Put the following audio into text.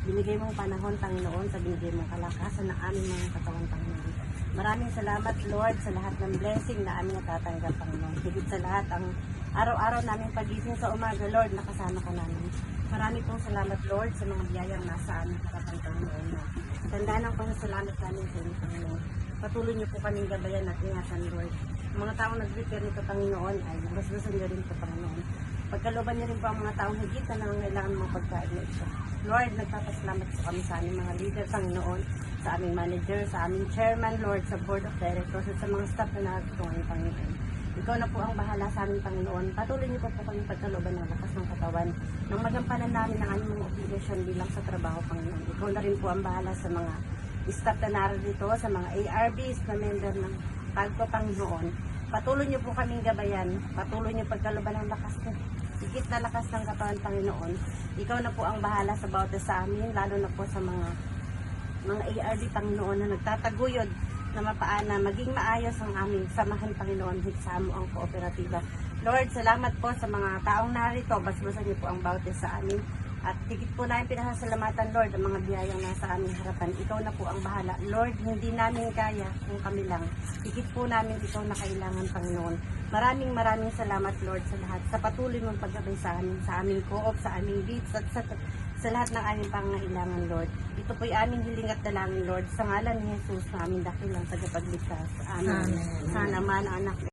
binigay mong panahon, Panginoon, sa binigay mong kalakasan ng aming mga katawan, Panginoon. Maraming salamat, Lord, sa lahat ng blessing na aming natatanggap, Panginoon. Higit sa lahat, ang araw-araw naming pagising sa umaga, Lord, nakasama ka namin. Marami pong salamat, Lord, sa mga biyayang nasa aming harapan, Panginoon. Tandaan ang pasasalamat namin sa inyo, Panginoon. Patuloy niyo po kaming gabayan at ingatan, Lord. Ang mga taong nag-prepare nito, Panginoon, ay basbasan niyo rin po, Panginoon. Pagkalooban niyo rin po ang mga taong higit na nangangailangan ng mga pagkain na ito. Lord, nagpapasalamat po kami sa aming mga leader, Panginoon, sa aming manager, sa aming chairman, Lord, sa board of directors, at sa mga staff na narito ngayon, Panginoon. Ikaw na po ang bahala sa aming Panginoon. Patuloy niyo po kami pagkalooban ng lakas ng katawan nang magampanan namin ang aming mga obligation bilang sa trabaho, Panginoon. Ikaw na rin po ang bahala sa mga staff na narito, sa mga ARBs na member ng Pagko, Panginoon. Patuloy niyo po kaming gabayan. Patuloy niyo pagkalooban ng lakas ng higit na lakas ng katawan, Panginoon. Ikaw na po ang bahala sa bawat sa amin, lalo na po sa mga ARB, Panginoon, na nagtataguyod na mapaana, maging maayos ang aming samahan, Panginoon, sa mo ang kooperatiba. Lord, salamat po sa mga taong narito. Basbasan niyo po ang bawat sa amin. At higit po namin pinasasalamatan, Lord, ang mga biyayang nasa aming harapan. Ikaw na po ang bahala. Lord, hindi namin kaya kung kami lang. Higit po namin ikaw na kailangan, Panginoon. Maraming salamat, Lord, sa lahat. Sa patuloy mong paggabay sa amin, sa aming co-op, sa aming leads, at sa lahat ng aming pangangailangan, Lord. Ito po'y aming hiling at dalangin, Lord, sa ngalan ni Jesus na aming dakilang tagapagligtas. Amen. Sana man, anak.